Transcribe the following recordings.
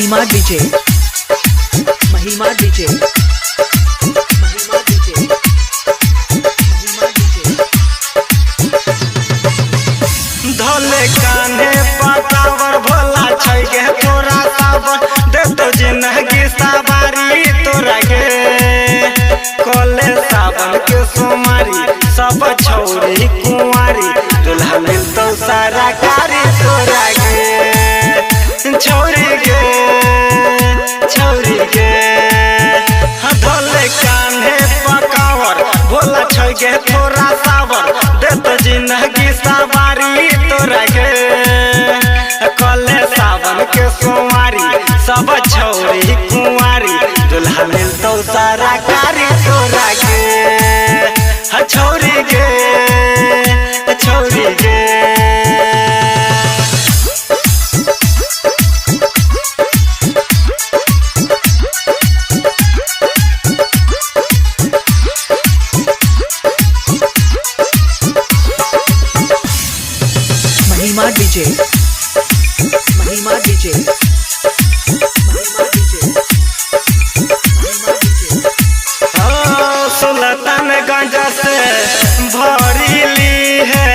Mahima DJ, Mahima DJ, Mahima DJ, Mahima DJ. धोले कान्हे पटावर भोला छै गे तोरा सावर देतो जिंदगी सवारी तोरा गे। कोले सावन के सोमारी सब छौरी कुंवारी दुल्हा मिलतो सारा कारी तोरा गे। छौरी गे छौरी गे। हाँ, धोले कान्हे पकावर भोला छै गे तोरा सावर देतो जिंदगी सवारी तोरा गे। कले सावन के सोमारी सब छौरी कुंवारी दुल्हा मिलतो सारा कारी तोरा गे। हाँ, छौरी गे छौरी गे। Mahima DJ, Mahima DJ, Mahima DJ, Mahima DJ. Sultanganj से भरी ली है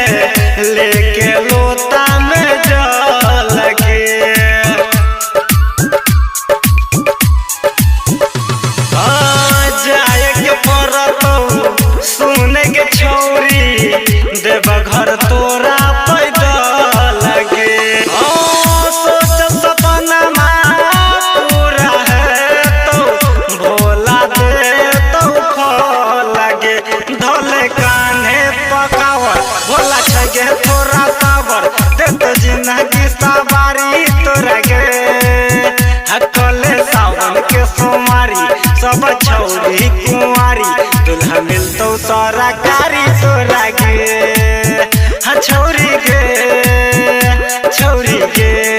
लेके लोता में जल के। जाए के पड़तौ सुने के छौरी देवघर तोरा पैदल गे। सोच सपनमा पूरा है तो भोला दे तो फल गे। धोले कान्हे पकावर भोला छै गे तोरा सावर देत जिंदगी सवारी तोरा गे। कले सावन के सोमारी सब छौरी कुंवारी दुल्हा मिलतो सारा कारी तोरा गे। हाँ, छौरी गे छौरी गे।